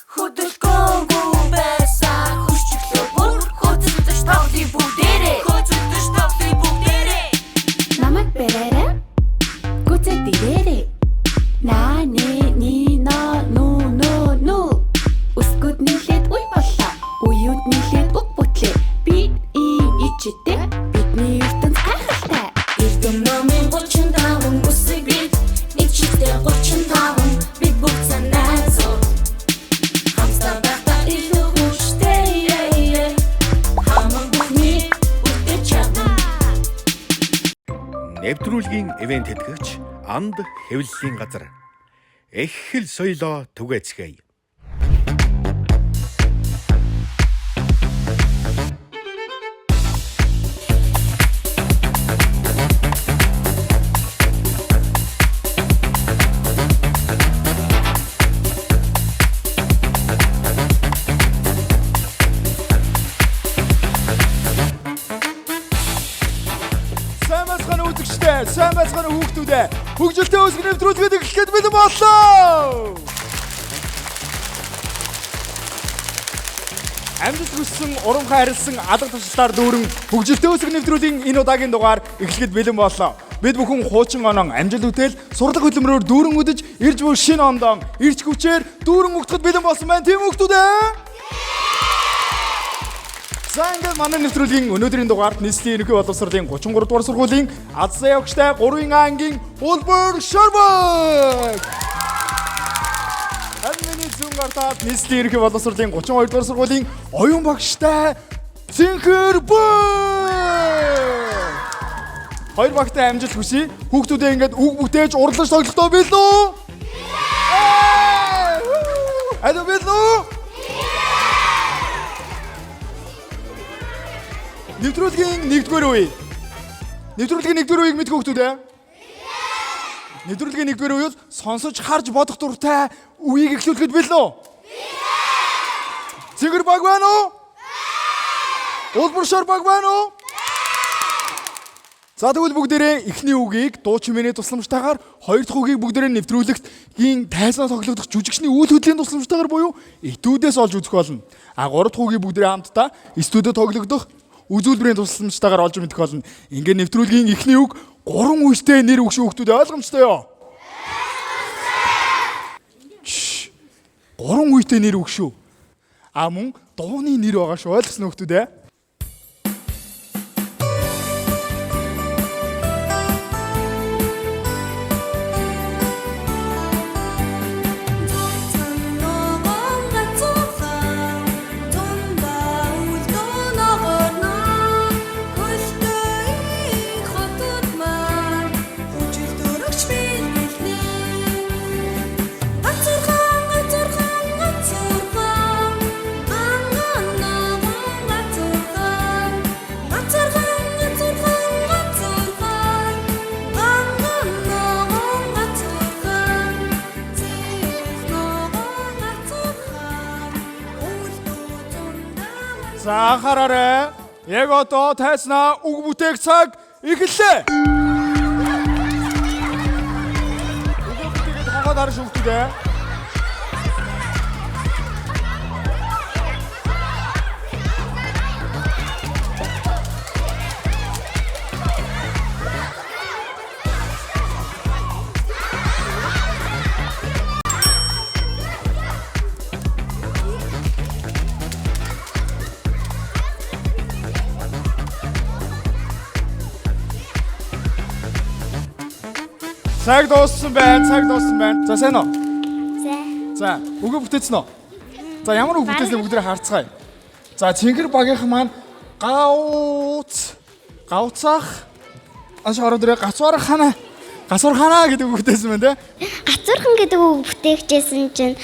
Хөдөлгөөнгүй байсан хүчглөө бүр хөөцөлдөж тоглоё бүгдээрээ. Хөөцөлдөж тоглоё бүгдээрээ. Намайг бэрээрэ. Гүцэд дээрээ. На нэ ни но ну нө нү. Өсгүүд нийлээд үе боллоо. Үеүд нийлээд үг бүтлээ. Би ийм ичтэй. Бидний ертөнц гайхалтай. Эрдэм номын 35 үсэг бид нэг чигтээ 35 бид бүгд санаазуу. Хамтдаа байхдаа илүү хүчтэй. Хаман бүхний бүтээж чадна. Нэвтрүүлгийн ивент тэтгэгч Анд хэвлэлийн газар. Их хэл соёлоо түгээцгээе. Сайн байцгаана уу үзэгчдээ, сайн байцгаана уу хүүхдүүдээ. Хөгжилтэй үсэг нэвтрүүлгээд эхлэхэд бэлэн боллоо. Амжилт хүссэн, урамхай арилсан алга туршлаар дүүрэн хөгжилтэй үсэг нэвтрүүлгийн энэ удаагийн дугаар эхлэхэд бэлэн боллоо. Бид бүхэн хуучин онон амжилт үтэл сурлага хөдөлмөрөөр дүүрэн үдэж, ирж буй шинэ ондон ирч хүчээр дүүрэн өгдөхөд бэлэн болсон байна. Тийм үү хүүхдүүдээ? За ингээд манай нэвтрүүлгийн өнөөдрийн дугаард нийслэлийн ерөнхий боловсролын 33 дугаар сургуулийн азсан явагчтай 3-ын ангийн Улбар Шарбаг. Харин миний зүүн гартаад нийслэлийн ерөнхий боловсролын 32 дугаар сургуулийн оюун багштай Цэнхэр Бүл. Хоёр багтай амжилт хүсье. Хүүхдүүдээ ингээд үг бүтээж урлаж тоглохдоо билүү? Алуу билүү? Нэвтрүүлгийн 1-р үе. Нэвтрүүлгийн 1-р үеийг мэдэх хүмүүс ээ. Нэвтрүүлгийн 1-р үе бол сонсож харж бодох дуртай үеийг эхлүүлэхэд бэлэн үү? Цэнгэр баг байна уу? Улбар шар баг байна уу? За тэгвэл бүгдээрээ эхний үгийг дуу чимээний тусламжтайгаар, хоёр дахь үгийг бүгдээрээ нэвтрүүлэгтийн тайзнаа тоглогдох жүжигчний үйл хөдлөлийн тусламжтайгаар буюу этүүдээс олж үзэх болно. А гурав дахь үгийг бүгдээрээ хамтдаа студид тоглогдох үзүүлбэрийн тусламжтайгаар олж мэдэх болно. Ингээд нэвтрүүлгийн эхний үг гурван үстэй нэр үг шүү хүмүүс ойлгомжтой юу? Чш. Гурван үетэй нэр үг шүү. А мөн дууны нэр байгаа шүү. Ойлгосон хүмүүс ээ? Ногоон гацуухан тундаа үлдэн ногоорно хөлтөй хотод маань хүчил төрөгч бэлгэлнэ. Гацуурхан гацуурхан гацуурхан ганган ногоон гацуурхан гацуурхан гацуурхан гацуурхан ганган ногоон гацуурхан зээл ногоон гацуурхан үлдэн тундаа. За анхаараарай. Яг одоо тайзнаа үг бүтээх цаг эхэллээ. Үг бүтээгээд хогоод харж өгдөг ээ. Цаг дууссан байна. Цаг дууссан байна. За сайн уу? За. За, үгээ бүтээсэн үү? За, ямар үг бүтээсэн бүгдээ харцгаая. За, Цэнгэр багийнхан маань гауц гауцаах аш ороод ирээ гацвар хана гацвар хана гэдэг үг бүтээсэн байна те. Гацуурхан гэдэг үг бүтээгчээсэн чинь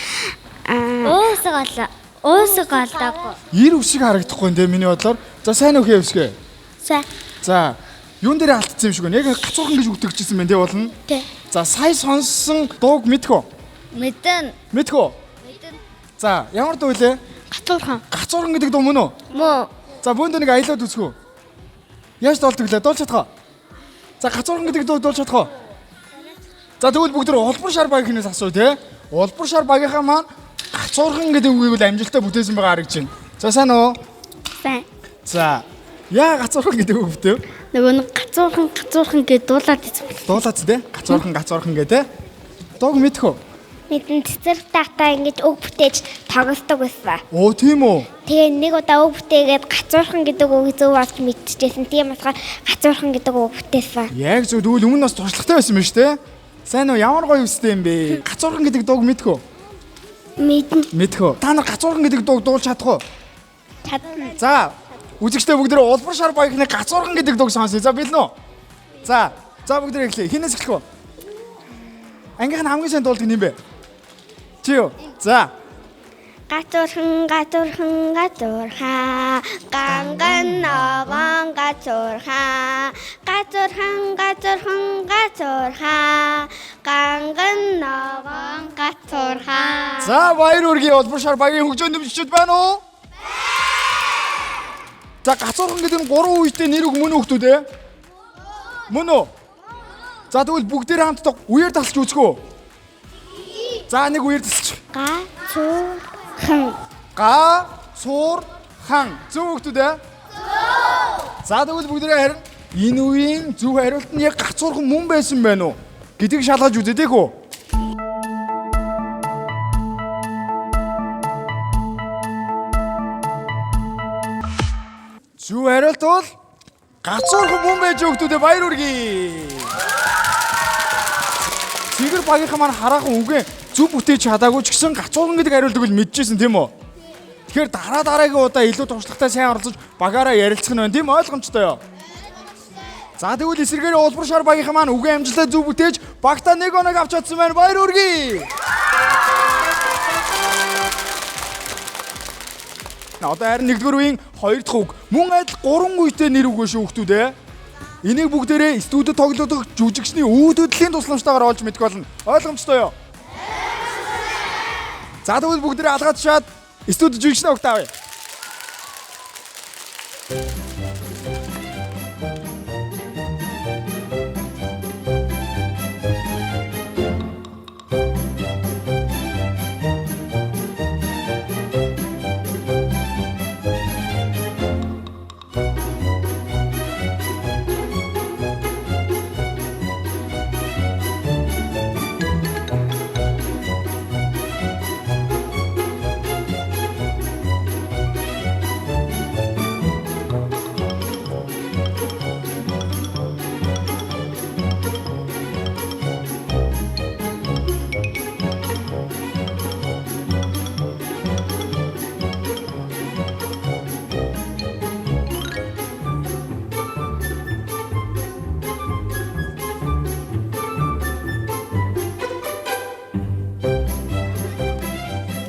уусаг олоо. Уусаг олдоогүй. Ир үсэг харагдахгүй нэ миний бодлоор. За, сайн уу хэвсгээ. За. За, юун дээр алдсан юм шиг байна. Яг гацуухан гэж үгтгэжсэн байна те болно. Тэ. За, сая сонссон дууг мэдэх үү? Мэдэн. Мэдэх үү? Мэдэн. За, ямар дуу вэ? Гацуурхан. Гацуурхан гэдэг дуу мөн үү? Мөө. За, бөөндөө нэг аялаад үзэх үү? Яаж дуулдаг лээ? Дуулж чадах уу? За, гацуурхан гэдэг дуу дуулж чадах уу? За, тэгвэл бүгд тэр улбар шар багийнхнаас асуу те. Улбар шар багийнхаа маань Гацуурхан гэдэг үгийг бол амжилттай бүтээсэн байгаа харагдаж байна. За сайн уу? Сайн. За. Яа гацуурхан гэдэг үг бүтээв? Нөгөө нэг гацуурхан гацуурхан гэж дуулаад исэн. Дуулаац те? Гацуурхан гацуурхан гэ те? Дууг мэдэх үү? Мэдэн цэцэр таахтаа ингэж үг бүтээж тоглодог байсан. Оо тийм үү? Тэгээ нэг удаа үг бүтээгээд гацуурхан гэдэг үг зөв болж мэдчихсэн. Тийм болохоор гацуурхан гэдэг үг бүтээсэн. Яг зөв тэгвэл өмнө нь бас туршлагатай байсан юм шүү те? Сайн уу? Ямар гоё үстэй юм бэ? Гацуурхан гэдэг дууг мэдэх үү? Мэдэн Мэдэх үү? Та нар гацуурхан гэдэг дууг дуулж чадах уу? чадна. За, үзэгчдээ бүгд нэр улбар шар багийнхны гацуурхан гэдэг дууг сонсъё. За, бэлэн үү? За, за бүгд нэр эхлэе. Хинээс эхлэх вэ? Ангийнх нь хамгийн сайн дуулдаг нь юм бэ? Чи юу? За, Гацуурхан гацуурхан гацуурхан ганган ногоон гацуурхан гацуурхан гацуурхан гацуурхан ганган ногоон гацуурхан. За баяр үргийн улбар шар багийн хөгжөөн дэмжигчид байна уу? За гацуурхан гэдэг нь гурван үетэй нэр үг мөн үү хүмүүс ээ? Мөн үү? За тэгвэл бүгдээр хамтдаа үеэр тасалж үзэх үү? За нэг үеэр тасалж. Гацуурхан. Га цуур хан. Зөв үү хүмүүс ээ? За тэгвэл бүгдээрээ харин энэ үеийн зөв хариулт нь яг гацуурхан мөн байсан байна уу? Гэдгийг шалгаж үзье тийх үү? Зөв хариулт бол гацуурхан мөн байж өгдүүдээ баяр хүргэе. Цэгэр багийнхан маань хараахан үгээ зөв бүтээж чадаагүй ч гэсэн гацуурхан гэдэг хариултыг л мэдчихсэн тийм үү? Тэгэхээр дараа дараагийн удаа илүү туршлагатай сайн оролцож багаараа ярилцах нь байна тийм ойлгомжтой юу? За тэгвэл эсрэгээр улбар шар багийнхан маань үгээ амжилттай зөв бүтээж багтаа нэг оног авч чадсан байна. Баяр хүргэе. Одоо харин нэгдүгээр үеийн хоёр дахь үг. Мөн адил гурван үетэй нэр үг шүү хүмүүс ээ. Энийг бүгдээрээ студид тоглодог жүжигчний үе хөдлийн тусламжтайгаар олж мэдэх болно. Ойлгомжтой юу? За тэгвэл бүгдээрээ алгаад шаад студи жүжигчнээ өгт авъя.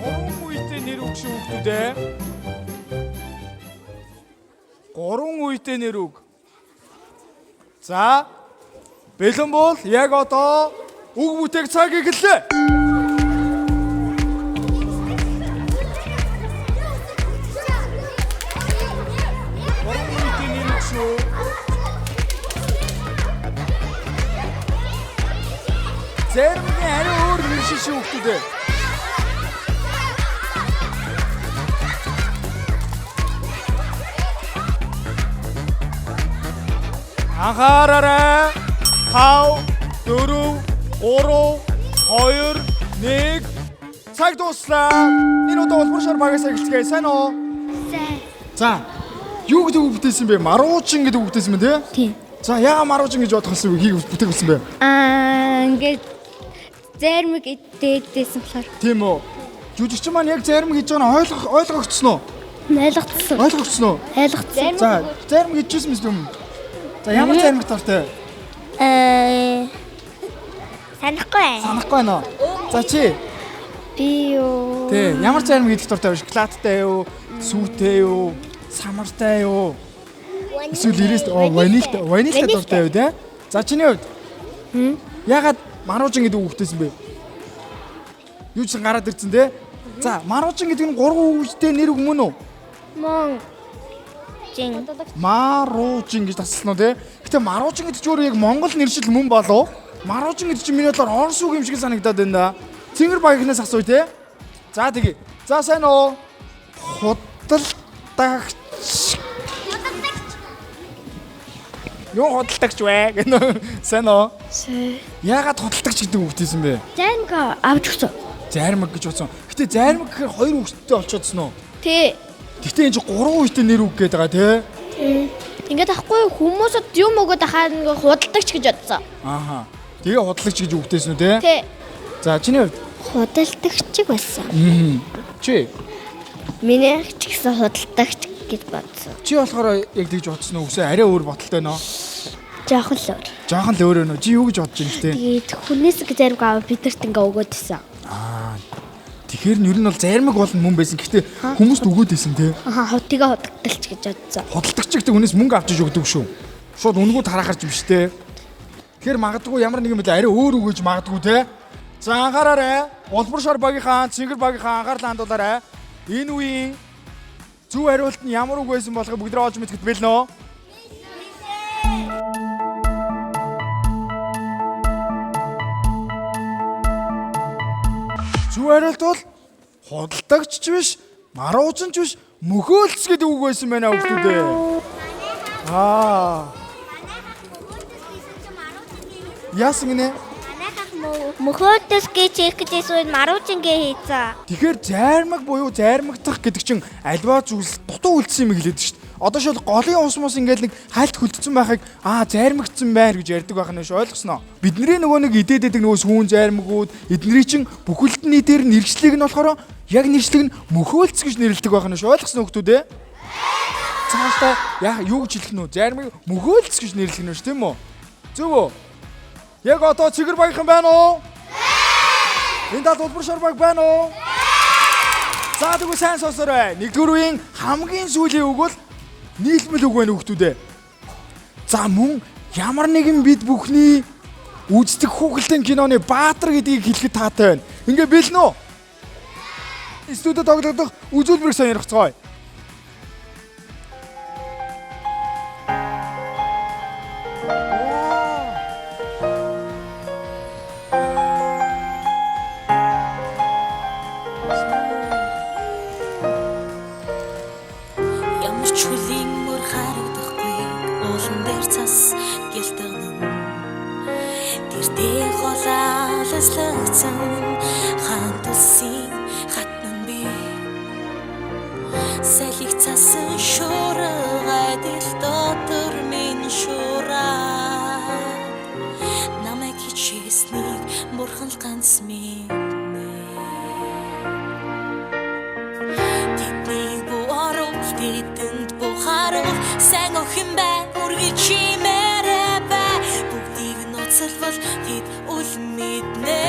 Гурван үетэй нэр үг шүү хүмүүс ээ. Гурван үетэй нэр үг. За бэлэн бол яг одоо үг бүтээх цаг эхэллээ. Гурван үетэй нэр үг шүү. Зарим нь арай өөр нэр шиг шүү хүмүүс ээ. Анхаараарай. 5 4 3 2 1 Цаг дууслаа. Энэ удаа улбар шар багаас эхэлцгээе. Сайн уу? Сайн. За. Юу гэдэг үг бүтээсэн бэ? Маруучин гэдэг үг бүтээсэн бэ, тий? Тийм. За, яагаад маруучин гэж бодох вэ? Хийг бүтээх болсон бэ? Аа ингээд зайрмаг идээдсэн болохоор Тийм үү? Жүжигчин маань яг зарим хийж байгаа нь ойлгох ойлгогдсон уу? ойлгоцсон. Ойлгогдсон уу? Ойлгоцсон. За, зарим хийжсэн мэт юм. За, ямар заримт дуртай? Э санахгүй. Санахгүй байна уу? За, чи Би юу? Тий, ямар зарим хийх дуртай вэ? Шоколадтай юу? Сүүтэй юу? Самартай юу? Эсвэл ирээс оо ванильтай, ванильтай дуртай юу те? За чиний хувьд? Ягаад маруучин гэдэг үг бүтээсэн бэ? Юу ч гараад ирсэн те? За, маруучин гэдэг нь гурван үгтэй нэр үг мөн үү? Мон. Жин. Маруучин гэж тасалсан уу те? Гэтэ маруучин гэдэг чинь өөрөө яг монгол нэршил мөн болов? Маруучин гэдэг чинь миний бодлоор орос үг юм шиг санагдаад байна да. Цэнгэр багийнхнаас асууя те. За тэгээ. За сайн уу? Худалдагч. Юу худалдагч вэ? Гэнэ. Сайн уу? Сайн. Яагаад худалдагч гэдэг үг хийсэн бэ? Зайнга авч өгсөн. Зайрмаг гэж бодсон. Гэтэ зайрмаг гэхээр хоёр үгстэй олцоодсон уу? Тий. Гэтэ энэ чинь гурван үетэй нэр үг гэдэг байгаа тий. Ингээд ахгүй хүмүүсд юм өгöd ахаар ингээ худалдагч гэж бодсон. Ааха. Тэгээ худалдагч гэж үгтэйсэн үү тий? Тий. За чиний хувьд Худалдагчиг болсон. чи Миний ч гэсэн худалдагч гэж бодсон. чи болохоор яг тэгж бодсон уу? Үгүй арай өөр бодолтой нөө. Жохон л өөр. Жохон л өөр өнөө. Чи юу гэж бодож байна те? Тэгээд хүнээс зарим аваа бидэрт ингээ өгөөд исэн. Тэгэхээр нь ер нь бол зармаг бол мөн байсан. Гэхдээ хүмүүст өгөөд исэн те. Аха хотыгаа худалдалч гэж бодсон. Худалдагч гэдэг хүнээс мөнгө авчиж өгдөг шүү. Шууд үнэгүй тарахарч биш те. Тэгэхээр магадгүй ямар нэгэн байдлаар арай өөр өгөөж магадгүй те. За анхаараарай. Улбар шар багийнхаа, цэнгэр багийнхаа анхаарлаа хандуулаарай. Энэ үеийн зөв хариулт нь ямар үг байсан болохыг бүгд олж мэдгэд бэлнэ үү? Зөв хариулт бол худалдагч ч биш, маруучин ч биш, мөхөөлц гэдэг үг байсан байна хүүхдүүд ээ. Аа. Яасан гинэ? Мөхөөдөөс гэж хийх гэж эсвэл маруучин гээ хийцэн. Тэгэхээр зайрмаг буюу зайрмагдах гэдэг чинь альва зүйлс дутуу үлдсэн юм хэлээд шүү дээ. Одоо шил голын ус мус ингээл нэг хальт хөлдсөн байхыг аа зайрмагдсан байна гэж ярьдаг байх нь ш ойлгосноо. Бидний нөгөө нэг идээд идэг нөгөө сүүн зайрмагууд эдний чинь бүхэлд нийтээр нэршлиг нь болохоор яг нэршлиг нь мөхөөлц гэж нэрлэдэг байх нь ш ойлгосноо хүмүүс ээ. Цаашдаа яа юу гэж хэлэх нь үү? Зайрмаг мөхөөлц гэж нэрлэх нь ш тийм үү? Зөв үү? Яг одоо цэгэр багийнхан байна уу? Энэ тал улбар шар баг байна уу? За тэгвэл сайн сонсоорой. Нэгдүгээр үеийн хамгийн сүүлийн үг бол нийлмэл үг байна хүүхдүүд ээ. За мөн ямар нэгэн бид бүхний үздэг хүүхэлдэйн киноны Баатар гэдгийг хэлэхэд таатай байна. Ингээ бэлнэ үү? Студид тоглогдох үзүүлбэрийг сонирхцгоё. Ямар ч хөлийн мөр харагдахгүй уулан дээр цас гэлтэгнэн Тэртээ холааласлагдсан хаан тусын хатнан би Салхи цасан шуургай дэл дотор минь шуураад Намайг хичээснийг бурхан л ганц мэднэ. Тэднийг бүү оров, тэдэнд бүү харав, сайн охин бай, үргэлж чимээрээ бай. Бүгдийг нууцлавал тэд үл мэднэ.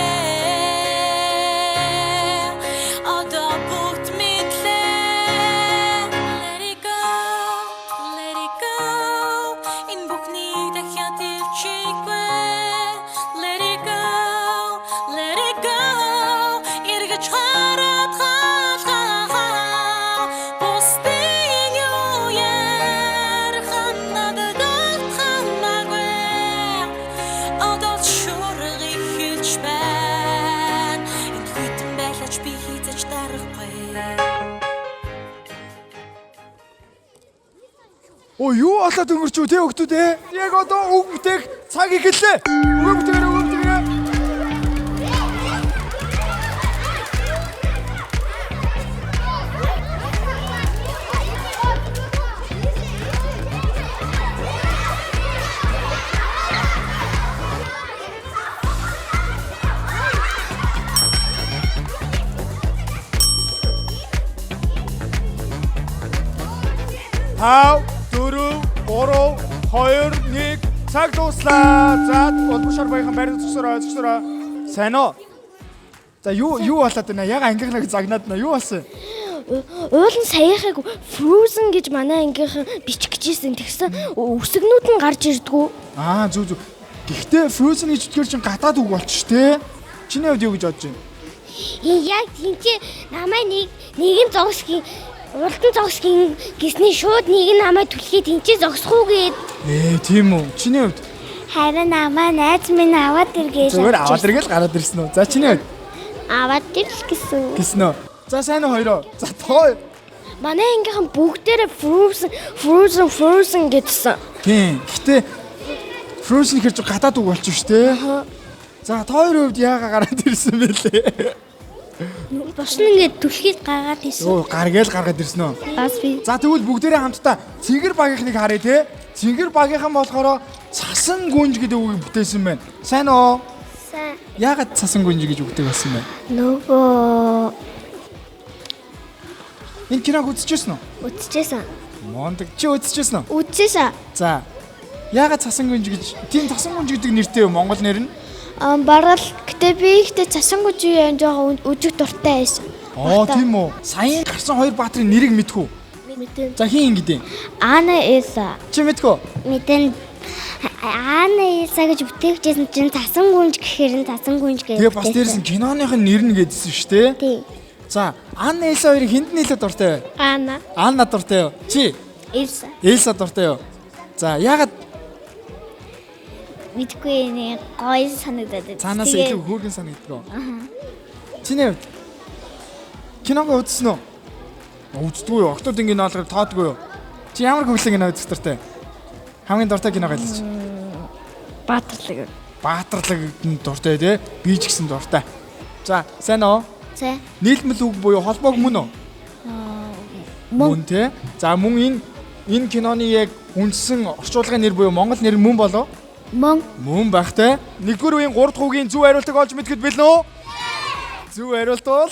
Одоо бүгд мэдлээ. Let it go, let it go. Энэ бүхнийг дахиад хөвчихгүй. Let it go, let it go. Эргэж хараад хаалгаа. Бусдын юу ярих нь надад огт хамаагүй. Одоо л шуурга эхэлж байна. Энд хүйтэн байлаач би хэзээ ч дарахгүй. Оо юу болоод өнгөрч үү те хүүхдүүд ээ? Яг одоо үг бүтээх цаг эхэллээ. Үг бүтээгээрэй, үг бүтээгээрэй. Тав, дөрөв, гурав, хоёр, нэг цаг дууслаа. За, улбар шар багийнхан байрны зогсоорой, зогсоорой. Сайн уу? За, юу болоод байна? Яг ангийнхныг загнаад байна. Юу болсон? Уул нь саяхыг frozen гэж манай ангийнхан бичих гэжсэн. Тэгсэн үсгнүүд нь гарч ирдгүү. Аа, зүг зүг. Гэхдээ frozen гэж үтгэр чинь гадаад үг болчих те. Чиний хувьд юу гэж бодож байна? Яг тэнцээ намайг нэг нэгэн зогсгийн уралдан зогсгийн гэсний шууд нэг нь намайг түлхий тэнцээ зогсох уу гэд. Тийм үү. Чиний хувьд Харин намаа найз минь аваад ир гэж. зүгээр аваад иргээл гараад ирсэн үү? За, чиний хувьд аваад ир л гэсэн. гэсэн үү? За сайн уу хоёроо. За тоо. Манай ангийнхан бүгдээрээ Frozen Frozen Frozen гэдсэн. Тийм. Гэтэ Frozen гэхэр ч гадаад үг болчих шүү дээ. За та хоёрын хувьд яага гараад ирсэн бэлээ? Бус нь ингээд түлхийд гаргаад ирсэн. Өө гаргээл гаргаад ирсэн үү? Бас би. За тэгвэл бүгдээрээ хамтдаа цэнгэр багийнхныг харъя те. Цэнгэр багийнхан болохоор цасан гүнж гэдэг үгийг бүтээсэн байна. Сайн уу? Сайн. Яагаад цасан гүнж гэж үгдэг болсон бэ? Нөгөө Энэ киног үзчихсэн үү? үзчихсэн. Мондөг чи үзчихсэн үү? Үзчихсэн. За. Яагаад цасан гүнж гэж тийм цасан гүнж гэдэг нэртэй юу Монгол нэр нь? Аа бараг л гэтээ би ихтэй цасан гүнж юм жоохон үжиг дуртай байсан. Аа тийм үү. Саяын гарсан хоёр баатрын нэрийг мэдхүү. Мэдэн. За хин ингэдэ. Ана Элса. Чи мэдхүү? Мэдэн. Ана Элса гэж бүтээгчсэн чинь цасан гүнж гэхээр нь цасан гүнж гэж. Тэгээ бас дээрс нь киноных нь нэр нь гэдсэн шүү дээ. Тий. За, Анна Элса хоёрын хүнд нь илүү дуртай вэ? Ана Анна дуртай юу? Чи Элса. Элса дуртай юу? За, яагаад Мэдгүй нэг гоё санагдаад байна. цаанаас илүү хөөргөн санагддаг вэ? Аа. Чиний хувьд киног үзсэн үү? Үздэггүй юу? Октод ингийн ноолгыг тоодгүй юу? Чи ямар хөглөн кино үзэх дуртай? Хамгийн дуртай киног хэлээч. Баатарлаг. Баатарлаг дуртай тий? Би ч гэсэн дуртай. За, сайн уу? За. Нийлмэл үг буюу холбоог мөн үү? Мөн тий. За мөн энэ энэ киноны яг үндсэн орчуулгын нэр буюу монгол нэр мөн болов? Мөн. Мөн байх те. Нэгдүгээр үеийн 3 дахь үгийн зөв хариултыг олж мэдэхэд бэлэн үү? Зөв хариулт бол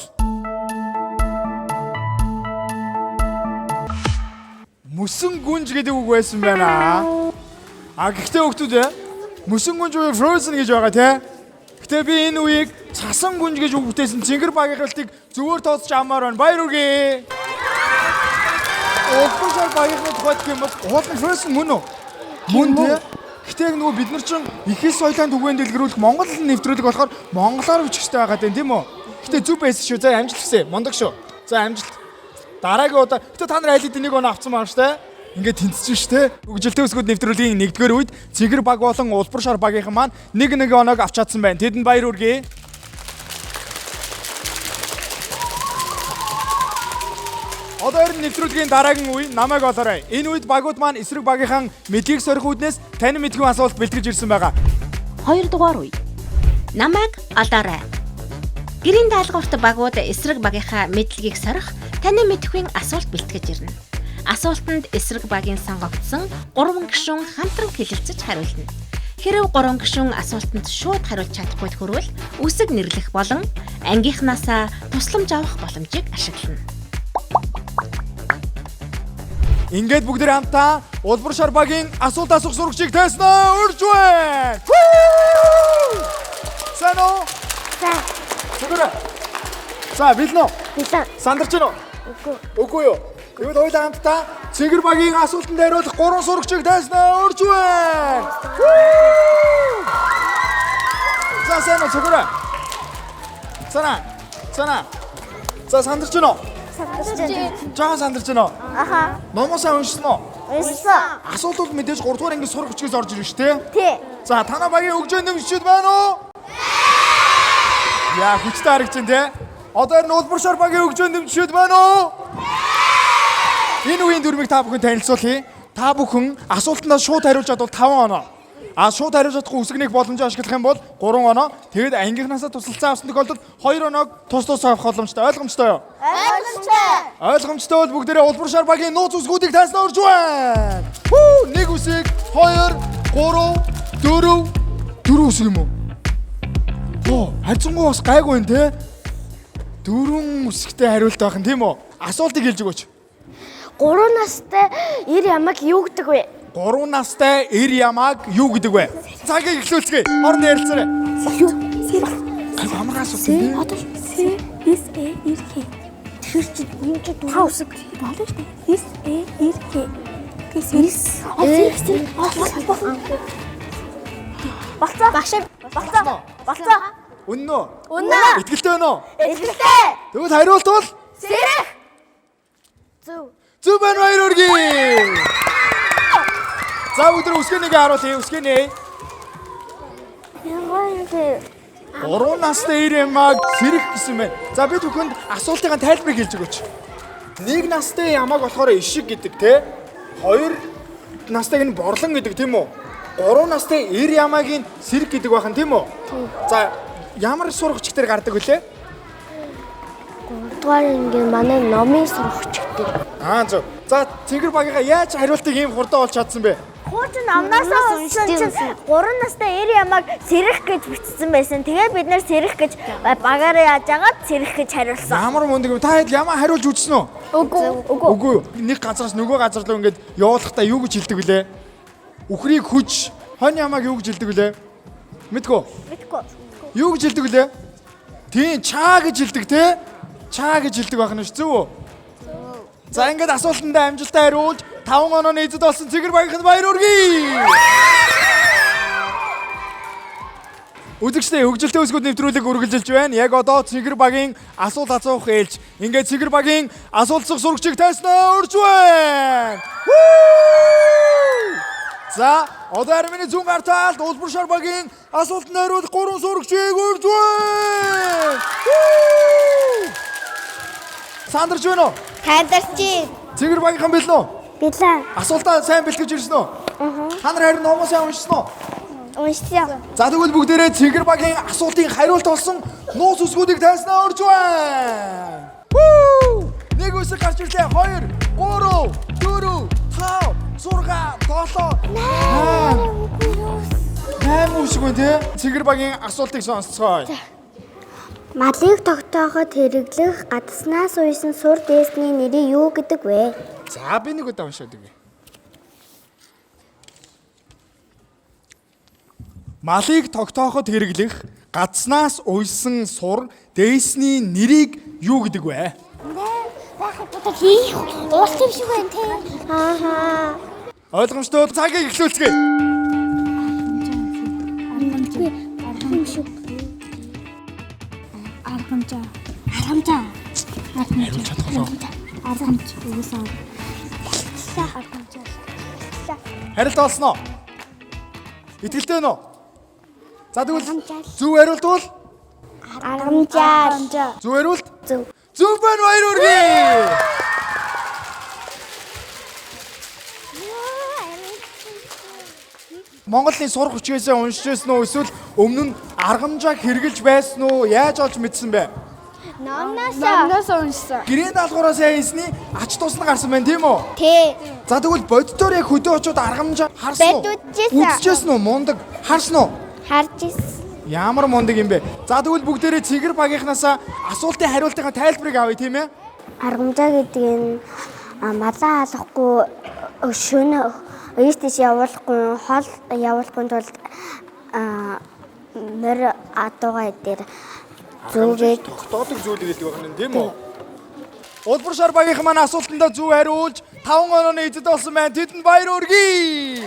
Мөсөн гүнж гэдэг үг байсан байна. А гэхдээ хүүхдүүд ээ, мөсөн гүнж буюу frozen гэж байгаа те. Гэхдээ би энэ үеийг цасан гүнж гэж үг бүтээсэн цэнгэр багийн хөлтийг зөвөр тооцож амаар байна. Баяр хүргэе. Улбар багийнхны тухайд гэх юм бол уул нь frozen мөн үү? Мөн те. Гэхдээ яг нөгөө бид нар чинь их хэл соёлын түгээн дэлгэрүүлэх монгол нэвтрүүлэг болохоор монголоор бичих хэрэгтэй байгаа даа тийм үү? Гэхдээ зөв байсан шүү. За амжилт хүсье. Мундаг шүү. За амжилт. Дараагийн удаа гэтээ та нар аль хэдийн нэг оноо авсан байгаа шүү дээ. Ингээд тэнцэж шүү дээ. Хөгжилтэй өсгүүд нэвтрүүлгийн нэгдүгээр үед Цэгэр баг болон Улбар шар багийнхан маань нэг нэг оноог авч чадсан байна. Тэдэнд баяр хүргэе. Одоо ер нь нэвтрүүлгийн дараагийн үе намайг олоорой. Энэ үед багууд маань эсрэг багийнхан мэдлийг сорих үүднээс танин мэдгүй асуулт бэлтгэж ирсэн байгаа. 2 дугаар үе. Намайг олоорой. Гэрийн даалгаварт багууд эсрэг багийнхаа мэдлэгийг сорих танин мэдэхүйн асуулт бэлтгэж ирнэ. Асуултанд эсрэг багийн сонгогдсон 3 гишүүн хамтран хэлэлцэж хариулна. Хэрв 3 гишүүн асуултанд шууд хариулж чадахгүй тохиолдвол үсэг нэрлэх болон ангийнхнаасаа тусламж авах боломжийг ашиглана. Ингээд бүгд хамтдаа Улбар шар багийн асуулт асуух сурагчийг тайснаа урьж байна. Сайн уу? За. Зүгээр. За, бэлэн үү? Бэлэн. Сандарч байна уу? Үгүй. Үгүй юу? Тэгвэл хоёулаа хамтдаа Цэнгэр багийн асуултанд хариулах 3 сурагчийг тайснаа урьж байна. За, сайн уу? Зүгээр. Цана. Цана. За, сандарч байна уу? Сандарч байна. Жохон сандарч байна уу? Аха. Номоосаа уншсан уу? Уншсан. Асуулт бол мэдээж 3 дугаар анги сурах хүчгээс орж ирнэ шүү дээ. Тий. За, танай багийн өгжөө нэмжчүүд байна уу? Яа, хүчтэй харагч байна те. Одоо энэ улбар шар багийн өгжөө нэмжчүүд байна уу? Энэ үеийн дүрмийг та бүхэн танилцуулъя. Та бүхэн асуултандаа шууд хариулж чадвал 5 оноо. А шууд хариулж чадахгүй үсгнийг боломжоо ашиглах юм бол 3 оноо. Тэгэд ангийнхнаасаа тусалцаа авсан тохиолдолд 2 оноог тус тус авах боломжтой. Ойлгомжтой юу? Ойлгомжтой. Ойлгомжтой бол бүгдээрээ улбар шар багийн нууц үсгүүдийг тайснаа урьж байна. Хүү, нэг үсэг, 2, 3, 4, 4 үсэг юм уу? Оо, харьцангуй бас гайгүй байна те. 4 үсэгтэй хариулт байх нь тийм үү? Асуултыг хэлж өгөөч. 3 настай эр ямаг юу гэдэг вэ? 3 настай эр ямааг юу гэдэг вэ? Цагийг эхлүүлцгээе. Хоорондоо ярилцаарай. Юу? Гайгүй амар асуулт юм те. Одоо С S A R K. Тэр чи юм чи дөрөв үсэг. Болно шүү дээ. S A R K. S S Болцоо. Багш. Болцоо. Болцоо. Үнэн үү? Үнэн. Итгэлтэй байна уу? Итгэлтэй. Тэгвэл хариулт бол Сэрэх. Зөв. Зөв байна, баяр хүргэе. За бүгд үсгэнийг харуулъя. Үсгэний. Янгой юм. 3 настай эр ямааг сэрэх гэсэн байна. За би түүхэнд асуултын тайлбарыг хэлж өгөөч. 1 настай ямааг болохоор ишиг гэдэг те. 2 настайг нь борлон гэдэг тийм үү? 3 настай эр ямааг нь сэрэг гэдэг байх нь тийм үү? За ямар сургагч дээр гардаг вүлээ? 3 дугаар ангийн манай номын сурагч дээр. Аа зөв. За цэнгэр багийнхаа яаж хариултыг ийм хурдан олж чадсан бэ? Хуучин номноос уншсан чинь 3 настай эр ямааг сэрэх гэж бичсэн байсан. Тэгээ бид нэр сэрэх гэж багаараа яаж агаад сэрэх гэж хариулсан. Ямар мундаг юм. Та хэд ямаа хариулж үзсэн үү? Үгүй. Үгүй. Үгүй юу. Нэг газараас нөгөө газар руу ингээд явуулахдаа юу гэж хэлдэг вүлээ? Үхрийг хүч, хонь ямааг юу гэж хэлдэг вүлээ? Мэдгүй. Мэдгүй. Юу гэж хэлдэг вүлээ? Тийм, чаа гэж хэлдэг те. Чаа гэж хэлдэг байх нь ш зөв үү? За ингээд асуултандаа амжилттай хариулж 5 онооны эзэд болсон Цэгэр багийнханд баяр хүргэе. Үзэгчдээ хөгжилтэй өсгүүд нэвтрүүлэг үргэлжилж байна. Яг одоо Цэгэр багийн асуулт асуух ээлж. Ингээд Цэгэр багийн асуултсах сурагчийг тайснаа урьж байна. Вүү! За, одоо армины зүүн гар талд Улбар шар багийн асуултанд хариулах 3 сурагчийг урьж байна. Вүү! Сандарч байна уу? Тандарч. Цэгэр багийнхан бэлэн үү? Билээ. Асуултаа сайн бэлтгэж ирсэн үү? Та нар харин номоо сайн уншсан уу? Уншсан. За тэгвэл бүгдээрээ Цэгэр багийн асуултын хариулт болсон нууц үсгүүдийг тайснаа урьж байна. Вүү! Нэг үсэг гарч ирлээ. 2 3 4 5 6 7 8 8 үсэг байна тий. Цэгэр багийн асуултыг сонсцгоё. Малыг тогтооход хэрэглэх гадаснаас уйсан сур дээсний нэрийг юу гэдэг вэ? За би нэг удаа уншаад өгье. Малыг тогтооход хэрэглэх гадснаас уйсан сур дээсний нэрийг юу гэдэг вэ? Байхад бодол хийх уус юм шиг байна те. Ааха. Ойлгомжтой бол цагийг эхлүүлцгээе. Аргамжаа. Аргамжаа. Аргамжаа. Аргамжаа. Хариулж чадах болов. Аргамж угсаа. Аргамжаа. Хариулт олсон уу? Итгэлтэй нөө? За тэгвэл зөв хариулт бол Аргамжаа. зөв хариулт? Зөв. Зөв байна баяр хүргэе. Монголын сурах хүчгээсээ уншиж байсан уу эсвэл өмнө нь аргамжааг хэрглэж байсан уу? Яаж олж мэдсэн бэ? Номноос. Номноос уншсан. Гэрийн даалгавраа сайн хийсний ач тус нь гарсан байна тийм үү? Тэ. За тэгвэл боддоор яг хөдөө очиод аргамжаа харсан уу? Бод үзчихсэн. Үзчихсэн үү? Мундаг харсан уу? Харж ирсэн. Ямар мундаг юм бэ? За тэгвэл бүгдээрээ цэгэр багийнхнаасаа асуултын хариултынхаа тайлбарыг авъя тийм ээ? Аргамжаа гэдэг нь малаа алахгүй шөнө ийш тийш явуулахгүй хол явуулахгүй тулд морь адуугай дээр зүгээд тогтоодог зүйл гэдэг байна тийм үү? Улбар шар багийнхан маань асуултандаа зөв хариулж 5 онооны эзэд болсон байна. Тэдэнд баяр хүргэе.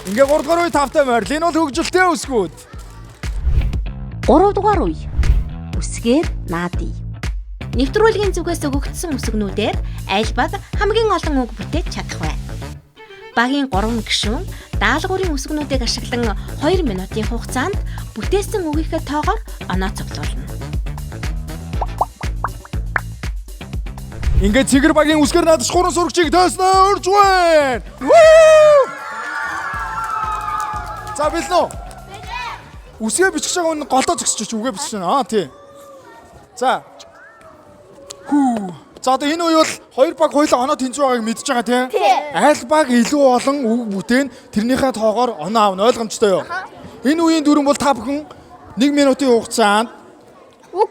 Ингээ 3 дугаар үе тавтай морил. Энэ бол хөгжилтэй өсгүүд. 3 дугаар үе. Үсгээр наадъя. Нэвтрүүлгийн зүгээс өгөгдсөн үсгнүүдээр аль баг хамгийн олон үг бүтээж чадах вэ? Багийн 3 гишүүн даалгаврын үсгнүүдийг ашиглан 2 минутын хугацаанд бүтээсэн үгийнхээ тоогоор оноо цуглуулна. Ингээ цэгэр багийн үсгээр наадах 3 сурагчийг тойсноо урьж байна. Вүү! За бэлэн үү? Үсгээ бичих байгаа хүн голдоо зогсож чи үгээ бичиж байна. Аа тий. За. Хүү. За одоо энэ үе бол хоёр баг хоёулаа оноо тэнцүү байгааг мэдж байгаа тий. Аль баг илүү олон үг бүтээн тэрнийхээ тоогоор оноо авна ойлгомжтой юу? Энэ үеийн дүрэм бол та бүхэн 1 минутын хугацаанд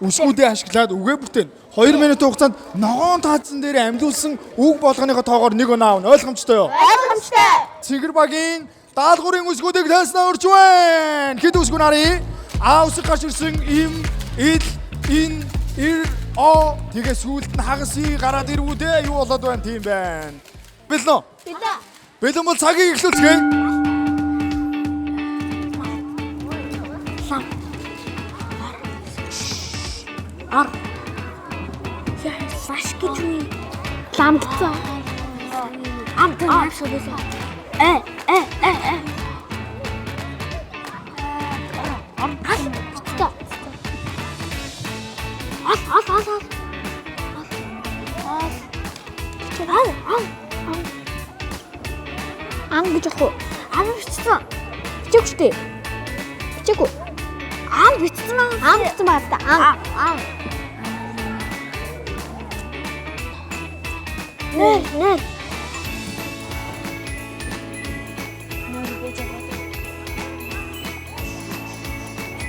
үсгүүдээ ашиглаад үгээ бүтээн. 2 минутын хугацаанд ногоон таазан дээр амьлуулсан үг болгоныхоо тоогоор нэг оноо авна ойлгомжтой юу? Ойлгомжтой. Цэгэр багийн даалгаврын үсгүүдийг тайснаа урьж байна. Хэд үсгүн харъя? А үсэг гарч ирсэн им, ил, ин, ир, о тэгээ сүүлд нь хагас и гараад ирвүү дээ. Юу болоод байна тийм байна. Бэлэн үү? Бэлэн. Бэлэн бол цагийг эхлүүлцгээе. Ар. Лаш гэж үү? Ламгцсан. Ам тэр нааш үгүй. Э э э э. бичсэн. Бичээгүй шүү дээ. Бичээгүй. Ам бичсэн аа. Ам бичсэн байна та. Ам. Ам. Нэр, нэр.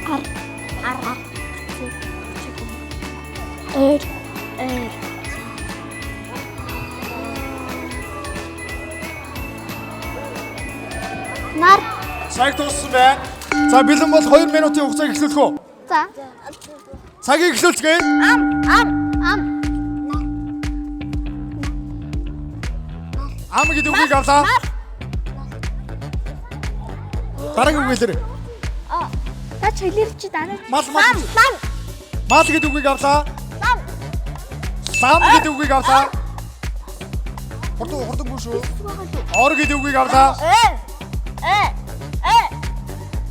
Ар. Ар. Ар. Эр. Эр. Нар. Цаг дууссан байна. За бэлэн бол 2 минутын хугацааг эхлүүлэх үү? За. Цагийг эхлүүлцгээе. Ам. Ам. Ам. Ам гэдэг үгийг авлаа. Дараагийн үг хэлээрэй. Та чөлөөр чи дараа. Мал мал. Лам. Мал гэдэг үгийг авлаа. Лам. Лам гэдэг үгийг авлаа. Хурдан хурдангүй шүү. Ор гэдэг үгийг авлаа. Э. Э. Э.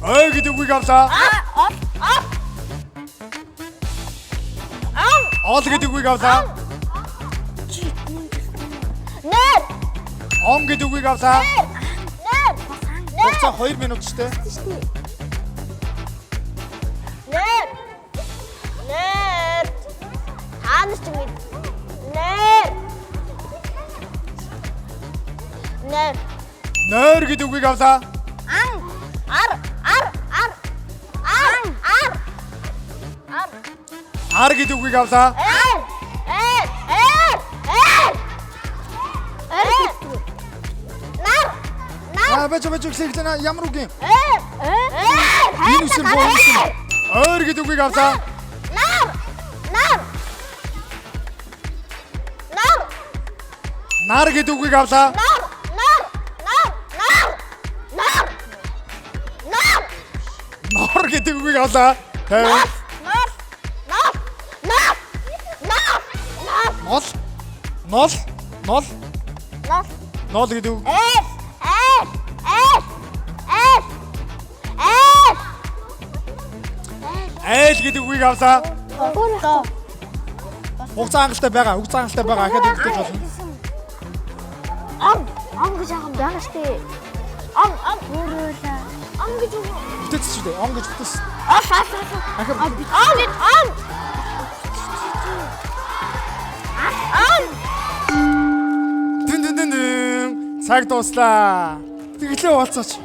Ой гэдэг үгийг авлаа. А. О. Ам. Ол гэдэг үгийг авлаа. Нэр. Он гэдэг үгийг авлаа. Нэр. Хугацаа 2 минут шүү дээ. Нэр. Нэр. Та нар ч мэд. Нэр. Нэр. Нойр гэдэг үгийг авлаа. Ан. Ар. Ар. Ар. Ар. Ар. Ар. Ар гэдэг үгийг авлаа. Эр. Эр. Эр. Эр. Эр. Нар. Нар. Аа бача бача эхлэх эхлэх ямар үг юм? Эр. Эр. Энэ үсэр боо энэ үсэр. Ойр гэдэг үгийг авлаа. Нар. Нар. Нар. Нар гэдэг үгийг авлаа. Нар. Нар. Нар. Нар. Нар. Нар. Нор гэдэг үгийг авлаа. 50. Нар. Нар. Нар. Нар. Нар. Нол. Нол. Нол. Нар. Нол гэдэг үг. Эр. Эр. Эр. Эр. Эр. Айл гэдэг үгийг авлаа. Доо. Хугацаа хангалттай байгаа. Хугацаа хангалттай байгаа. Ахаад өгдөж болно. Ам. Ам гэж байгаа юм байгаа шүү дээ. Ам. Ам. Өөрөөлөө. Ам гэж үг. Бүтээц шүү дээ. Он гэж бүтээс. Ам. Ахад Ам. Ам. Ам. Дүн дүн дүн дүн. Цаг дууслаа. Тэглээ уулзаач.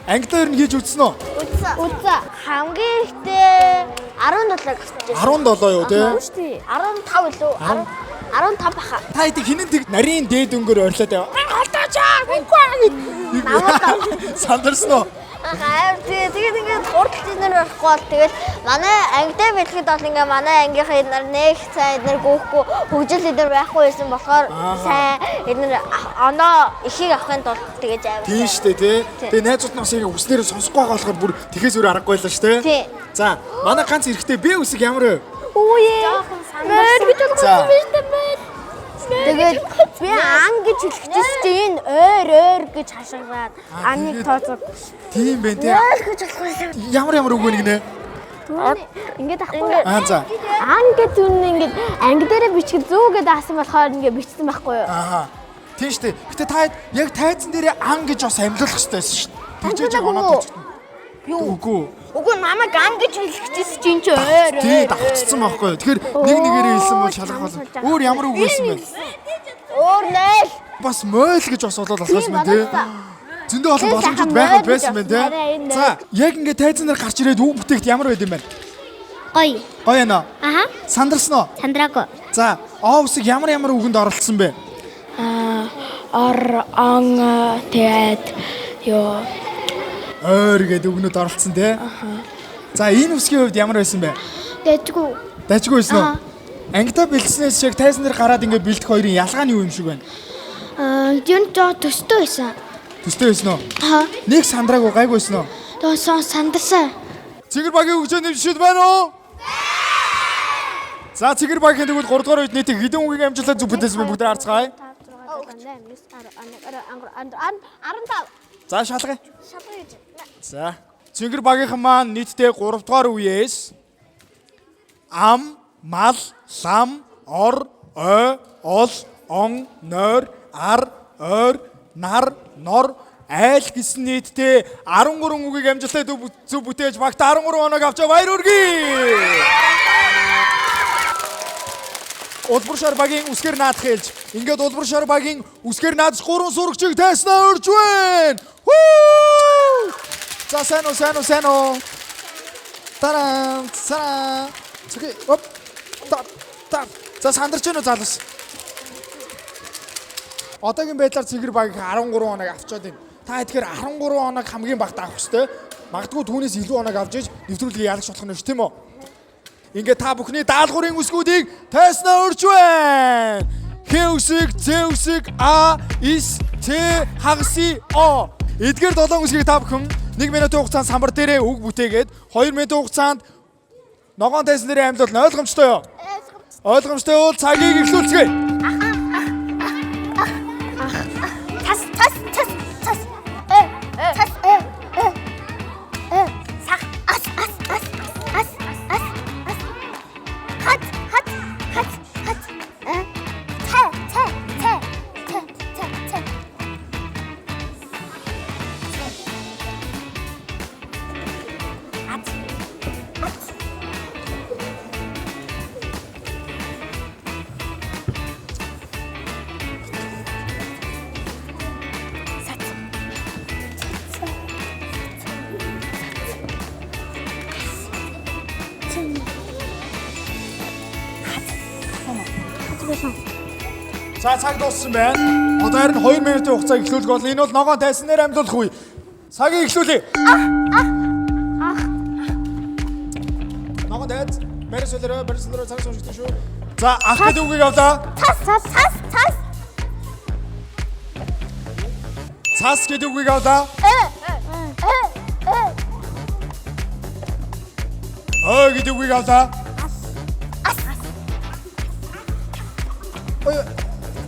Англиар нь хийж үзсэн үү? Үтсэн. Үтсэн. Хамгийн ихтэй 17 гарч ирсэн. 17 юу те? Шүү дээ. 15 илүү 10 15 баха. Та хэдий хинэн тэг нарийн дээд өнгөөр ойрлоод байв. Холдооч аа. Үгүй аа гэд. Сандарсан уу? Амар тэгээ тэгээд ингээд хурдл эднэр болохгүй бол тэгэл манай ангидаа бэлгэд бол ингээ манай ангийнхаа эднэр нэг сайн эднэр гүйхгүй хөгжил эднэр байхгүй байсан болохоор сайн эднэр оноо ихийг авахын тулд тэгэж амар. Тийм шүү дээ тий. Тэгээ найзууд нь бас яг хүснээр сонсохгүй байгаа болохоор бүр тэхээс өөр аргагүй байлаа шүү дээ. Тий. За, манай ганц эрэхтэй Б үсэг ямар вэ? Үе. Мөр гэж За. болгосон биш үү мөр. Тэгээд би ан гэж хэлчихсэн чинь энэ ойр ойр гэж хашгираад аныг тооцоо. Тийм байх тий. Ойр гэж болохгүй. Ямар ямар үг вэ гинэ? Ингээд ахгүй. Аа за. Ан гэж үн ингээд анги дээрээ бичгэ зүү гэдээ асан болохоор ингээд бичсэн байхгүй юу? Аа. Тийм шүү дээ. Гэтэ та яг тайзан дээрээ ан гэж бас амьлуулах хэрэгтэй байсан шүү дээ. Тэгжээж Амжуулаагүй оноод үү? үзсэн. Юу? Үгүй. Үгүй намайг ан гэж хэлчихсэн чинь чи ойр ойр. Тий, давхцсан байхгүй юу? Тэгэхээр нэг нэгээрээ хэлсэн бол шалгах болно. Өөр ямар үг байсан бэ? Өөр 0. Бас мойл гэж бас болоод болох юм байна тий. Зөндөө олон Тийм, боломжууд сайхан байгаад мойл гэж байсан байна тий. арай энэ За, яг ингээ тайзан дээр гарч ирээд үг бүтээгт ямар байд юм бэ? Гоё. Гоё яана. Аха. Сандарсан уу? Сандраагүй. За, О үсэг ямар ямар үгэнд оролцсон бэ? Ор он тэгээд юу Ойр гэдэг үгнүүд оролцсон тий. За, энэ үсгийн хувьд ямар байсан бэ? Дэжгүй. Дажгүй байсан уу? Ангидаа бэлдснээс яг тайзан дээр гараад ингээ бэлдэх хоёрын ялгаа нь юу юм шиг байна? Аа, юу жоо төстэй байсан. Төстэй байсан уу? Аха. Нэг сандраагүй гайгүй байсан уу? Доосон сандарсан. Цэнгэр багийн хөгжөө нэмшид байна уу? За Цэнгэр багийн тэгвэл 3 дугаар үед нийт хэдэн үгийг амжилттай зүг бүтээсэн бэ бүгд харцгаая. 6 8 9 10 11 12 13 15. За шалгая. За Цэнгэр багийнхан маань нийтдээ 3 дугаар үеэс ам, мал, лам, ор, ой, ол, он, нойр, ар, ойр, нар, нор, Айл гэсэн нийтдээ 13 үгийг амжилттай зөв бүтээж багт 13 оног авчаа баяр хүргэе. Улбар шар багийн үсгэр наадах хэлж. Ингээд улбар шар багийн үсгэр наадах 3 сурагчийг тайснаа урьж байна. Хүү! За сайн уу, сайн уу, сайн уу. Таран, цараа. Цэгэ, оп. Та, та. За сандарч гэнэ үү залуус? Одоогийн байдлаар цэгэр баг 13 оног авчаад байна. Та тэгэхээр 13 оног хамгийн багт авах ёстой. Магадгүй түүнээс илүү оног авч иж нэвтрүүлгийг ялагч болох нь шүү, тийм үү? Ингээд та бүхний даалгаврын үсгүүдийг тайснаа урьж байна. Х үсэг, З үсэг, А, С, Ц, хагас О. Эдгээр долоон үсгийг та бүхэн 1 минутын хугацаанд самбар дээрээ үг бүтээгээд 2 минутын хугацаанд ногоон тайзан дээрээ амьлуул ойлгомжтой юу? Ойлгомжтой бол цагийг эхлүүлцгээе. Тас тас тас тас э тас э э э сах ас ас ас ас ас ас хат хат хат хат э цай цай цай цай цай цай ат ат сат За цаг дууссан байна. Одоо харин 2 минутын хугацааг эхлүүлэх болно. Энэ бол ногоон тайзан дээр амьлуулах үе. Цагийг эхлүүлье. Ногоон тайз. Барис солиорой, барис солиорой цаг уншигдсан шүү. За ах гэдэг үгийг авлаа. Цас цас цас цас Цас гэдэг үгийг авлаа. э э э Ой гэдэг үгийг авлаа. ас Ой,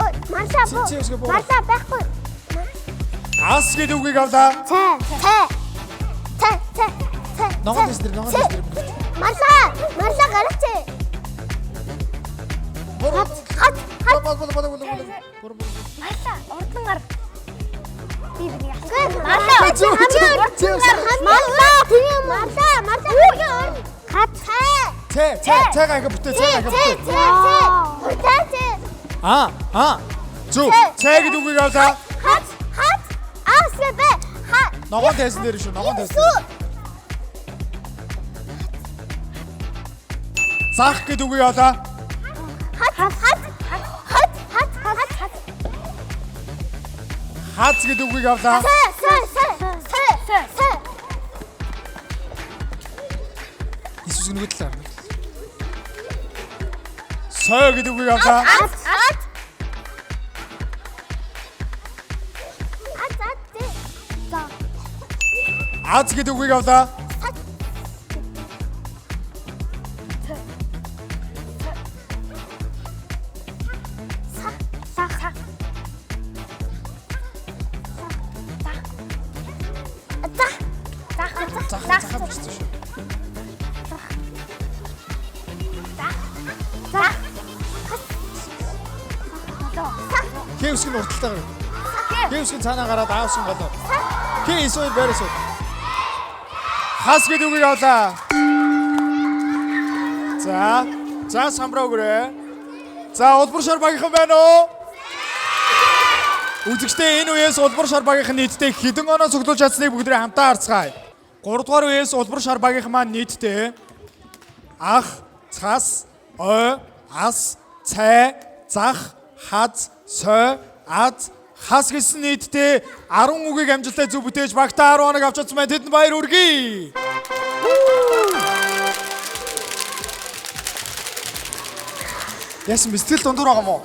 Ой, Марса бо. Чи- чи үсгээ боо. Марса байхгүй. Ас гэдэг үгийг авлаа. Цай, цай. Цай, цай, цай. Ногоон тайзан дээр, ногоон тайзан дээр. Марса, Марса гараач. Хат, хат, хат. Бол бол бол бол бол. Бор бор. Марса, урдан гар. Би би асуу. Марса, Зүү, зүү, зүү. Марса, тийм Марса, Марса хамгийн урд. Хат, цай. Цай, цай, цайгаа ингээ бүтээ, Цай, цайгаа цай, ингээ бүтээ. цай, цай. Хурцаа цай. Аа, аа. Зүг, цай гэдэг үгийг авлаа. Хат, хат. Ас гэ бэ. Хат. Ногоон тайзан дээр шүү, ногоон тайзан. дээр. Зах гэдэг үгийг авлаа. Хат, хат, хат, хат, хат, хат. Хаз гэдэг үгийг авлаа. Сэ, сэ, сэ, сэ, сэ, сэ. Иесус нөгөө талаар. Сой гэдэг үгийг авлаа. Ат, ат. Ат, ат, зэ. За. Аз гэдэг үгийг авлаа. Са, са, са. За. За. Зах, захаа бичсэн шүү. За. Хэ үсэг нь урталтай гараа. Хэ үсэг нь цаанаа гараад аа үсэг нь голоо. Хэ эс хоёр байрас хоёр. Хас гэдэг үгийг авлаа. За, за самраа өгөрэй. За, улбар шар багийнхан байна уу? Үзэгчдээ энэ үеэс улбар шар багийнхан нийтдээ хэдэн оноо цуглуулж чадсныг бүгдээ хамтаа харцгаая. 3 дугаар үеэс улбар шар багийнхан маань нийтдээ ах, цас, ой, ас, цай, зах, хаз, сой, аз, хас гэсэн нийтдээ 10 үгийг амжилттай зөв бүтээж багтаа 10 оног авч чадсан байна. Тэдэнд баяр хүргэе. Яасан бэ? Сэтгэл дундуур байгаа мó?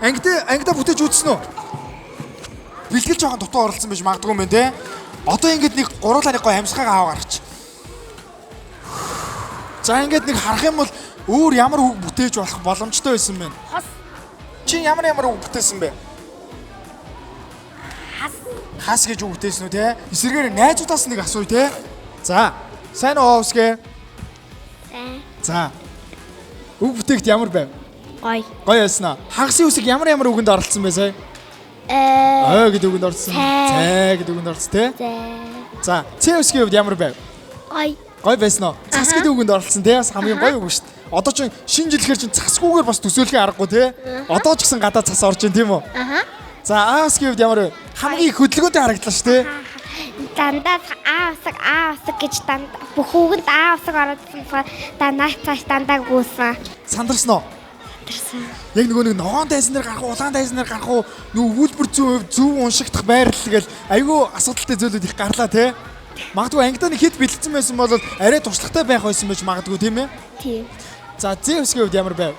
Ангидаа ангидаа бүтээж үзсэн үү? Бэлтгэл жоохон дутуу оролцсон байж магадгүй юм байна те. Одоо ингэж нэг гуруулаа нэг гой амьсгаагаа аваа гарч. За ингээд нэг харах юм бол өөр ямар үг бүтээж болох боломжтой байсан бэ? Хос. Чи ямар ямар үг бүтээсэн бэ? Хас. Хас гэж үг бүтээсэн үү те? Эсвэргээр найзуудаас нэг асууя те. За, сайн уу Овсгэ? Сайн. За. Үг бүтээхт ямар байв? Гой. Гоё байсан аа. Хагасын үсэг ямар ямар үгэнд оролцсон бэ сая? Э. Ой гэдэг үгэнд орсон. Цай. Цай гэдэг үгэнд орсон тий. Зэ. За, Ц үсгийн хувьд ямар байв? Гой. Гой байсан уу? Цас гэдэг үгэнд оролцсон тий. Бас хамгийн гоё үг шүү дээ. Одоо чинь шинэ жил гэхэр чинь цасгүйгээр бас төсөөлхийн аргагүй тий. Одоо ч гэсэн гадаа цас орж ин тийм үү? Аха. За, А үсгийн хувьд ямар вэ? Хамгийн их хөдөлгөөнтэй харагдлаа шүү тий. Дандаа А усаг А усаг гэж дандаа бүх үгэнд А усаг ороод болохоор дандаа цааш дандаа гүйсэн. Сандарсан уу? Сандарсан. Яг нөгөө нэг ногоон дайсан дээр гарах уу, улаан дайсан дээр гарах уу, нөгөө өгүүлбэр зүүн хувь зөв уншигдах байрлал гэл айгүй асуудалтай зүйлүүд их гарлаа тий. Магадгүй ангидаа нэг хэд бэлдсэн байсан бол арай туршлагатай байх байсан байж магадгүй тийм ээ. Тийм. За, З үсгийн хувьд ямар байв?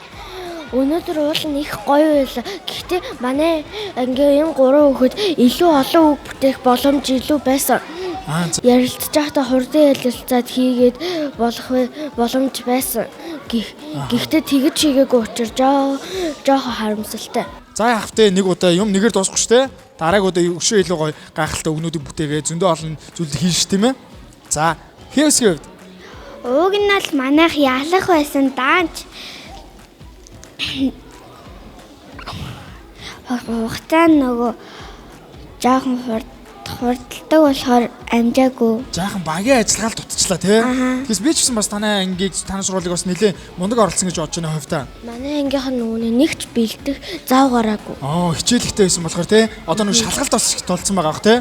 Өнөөдөр уул нь их гоё байлаа. Гэхдээ манай ангийн энэ гурван хүүхэд илүү олон үг бүтээх боломж илүү байсан. Аа, за. Ярилцж байхдаа хурдан ярилцаад хийгээд болох боломж байсан. Гэхдээ тэгэж хийгээгүй учраас жоохон харамсалтай. За яах вэ? Нэг удаа юм нэгээр дуусахгүй шүү дээ. Дараагийн удаа өшөө илүү гоё гайхалтай өгнүүдийг бүтээгээ зөндөө олон зүйл хийн ш тийм ээ. За, хэвсгийн хувьд Уг нь бол манайх ялах байсан даанч хугацаа нь нөгөө жоохон хурдалдаг болохоор амжаагүй. Жаахан багийн ажиллагаал дутчихлаа тий. Тэгээс би ч гэсэн бас танай ангийг танай сургуулийг бас нэлээд мундаг оролцсон гэж бодож байна хувьдаа. Манай ангийнх нь нөгөө нэгч бэлдэх зав гараагүй. Аа, хичээлэгтэй байсан болохоор тий. Одоо нэг шалгалт бас их тулцсан байгаа бах тий.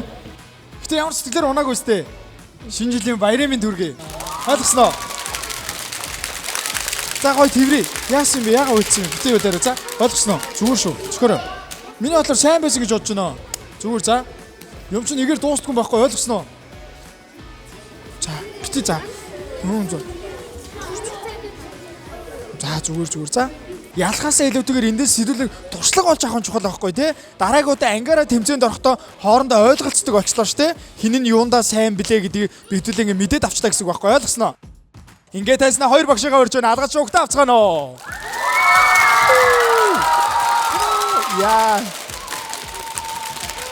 Гэтэ ямар ч сэтгэлээр унаагүй сте. Шинэ жилийн баярын минь төргий. Ойлгосноо. За гоё тэрвэрий. Яасан бэ? Яага уйлсан юм? Битээ үлээрэй. За ойлгосноо. Зүгээр шүү. Цөхөрөө. Миний бодлоор сайн байсан гэж бодож байна. Зүгээр за. Юм чинь нэгээр дуустгүй байхгүй ойлгосноо. За, битээ за. Юун зөө. За зүгээр зүгээр за. Ялхаасаа илүүтэйгээр эндээс сэдвүүлэг туршлага олж авах нь чухал байхгүй тий. Дараагийн удаа ангиараа тэмцээнд орохдоо хоорондоо ойлголцдог болчлоо ш тий. Хин нь юундаа сайн блэ гэдгийг битүүлээ ингээ мэдээд авчлаа гэсэн үг байхгүй ойлгосноо. Ингээ тайснаа хоёр багшигаа урьж байна. Алгаж угтаа авцгаана уу. Яа.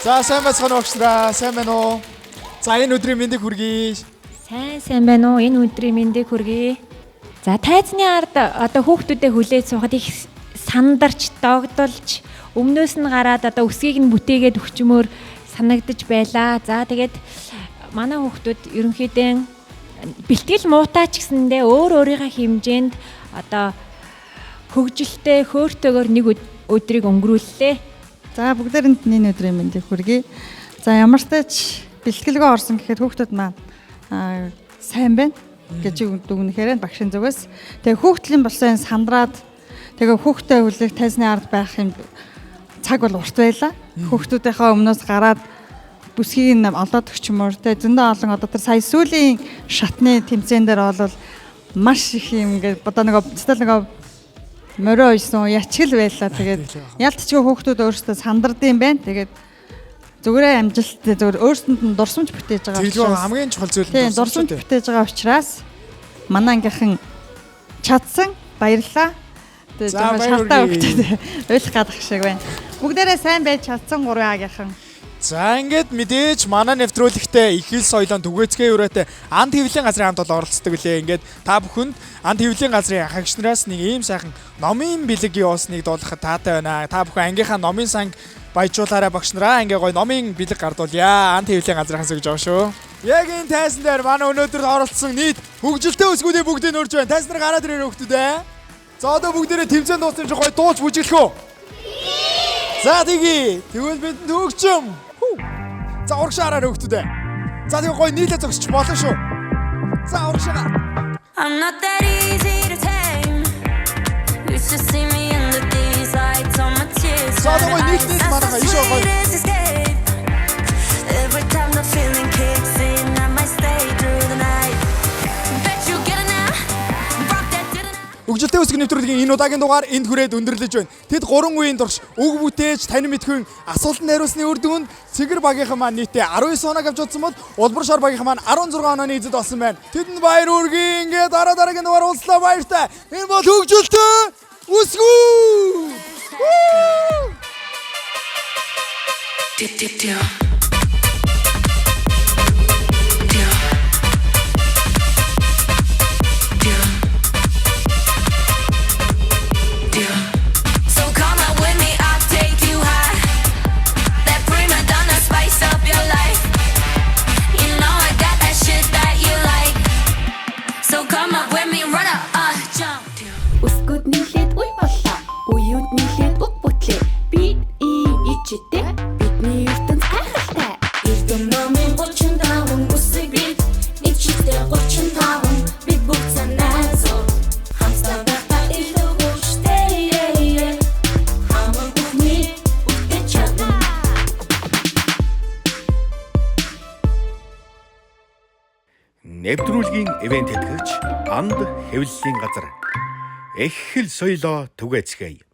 За сайн байцгаана уу багш нараа. Сайн байна уу? За энэ өдрийн мэндийг хүргэе. Сайн сайн байна уу? Энэ өдрийн мэндийг хүргэе. За тайзны ард одоо хүүхдүүдэд хүлээж суухад их сандарч, догдолж, өмнөөс нь гараад одоо өсгийг нь бүтээгээд өчмөр санагдаж байлаа. За тэгээд манай хүүхдүүд ерөнхийдөө бэлтгэл муутай ч гэсэндээ өөр өөрийнхөө хэмжээнд одоо хөгжилтэй, хөөртэйгээр нэг өдрийг өнгөрүүллээ. За бүгдээрэнд нь энэ өдрийн мэндийг хүргэе. За ямар ч тач бэлтгэлгүй орсон гэхэд хүүхдүүд маань сайн байна гэж дүгнэхээр багшийн зүгээс. Тэгээ хүүхдлийн болсон сандраад тэгээ хүүхдээ хүлээх тайзны ард байх юм цаг бол урт байлаа. Хүүхдүүдийнхээ өмнөөс гараад бүсгийг нь олоод өгчмөр. Тэгээ зөндөө олон одоо тэр сая сүүлийн шатны тэмцээн дээр бол маш их юм ингээд одоо нөгөө цэцэл нөгөө морио ойсон ячгал байлаа. Тэгээд ялтчгүй хүүхдүүд өөрсдөө сандардсан байна. Тэгээд зүгээрээ амжилттай зүгээр өөрсдөнд нь дурсамж бүтээж байгаа учраас хамгийн чухал зүйл нь дурсамж бүтээж байгаа учраас манай ангийнхан чадсан баярлалаа. Тэгээд жоохон шалтаа өгчөөд уйлах гадах шиг байна. Бүгдээрээ сайн байж чадсан 3 агийнхан. За ингээд мэдээж манай нэвтрүүлэгтээ их хэл соёлон түгээцгээ өрөөтэй анд хэвлэлийн газрын хамт олон оролцдог лээ. Ингээд та бүхэнд анд хэвлэлийн газрын хагш нараас нэг ийм сайхан номын бэлэг явуулсныг дуулгахад таатай байна. Та бүхэн ангийнхаа номын санг баяжуулаарай багш нараа. Ингээ гоё номын бэлэг гардуулъя. Анд хэвлэлийн газрынхаас гэж байгаа шүү. Яг энэ тайзан дээр манай өнөөдөр оролцсон нийт хөгжилтэй өсгүүдийн бүгдийг нөрж байна. Тайзан дээр гараад ирээрэй хүүхдүүд ээ. За одоо бүгдээрээ тэмцээн дууссан юм чи гоё дуулж бүжиглэх үү? За тэгье. Тэгвэл бидэнд хөгжим. За урагшаа хараарай хүүхдүүд ээ. За тэгээ гоё нийлээ зогсчих болно шүү. За урагшаа. I'm not that easy to tame. You should see me under these lights on my tears. За одоо гоё нийлээ манайхаа ийшээ гоё. Every time the feeling kicks in, I might stay through the night. Bet you get it now. Rock that didn't I? Хөгжилтэй үсэг нэвтрүүлгийн энэ удаагийн дугаар энд хүрээд өндөрлөж байна. Тэд 3 үеийн турш үг бүтээж, танин мэдхүйн асуултанд хариулсны үр дүнд Цэгэр багийнхан маань нийтдээ 19 оноо авч утсан бол Улбар шар багийнхан маань 16 онооны эзэд болсон байна. Тэдэнд баяр хүргэе. Ингээд дараа дараагийн дугаар уулзлаа баяртай. Энэ бол хөгжилтэй үсгүү. So come out with me, I'll take you high. That Нэвтрүүлгийн ивент тэтгэгч Анд хэвлэлийн газар. Их хэл соёлоо түгээцгээе.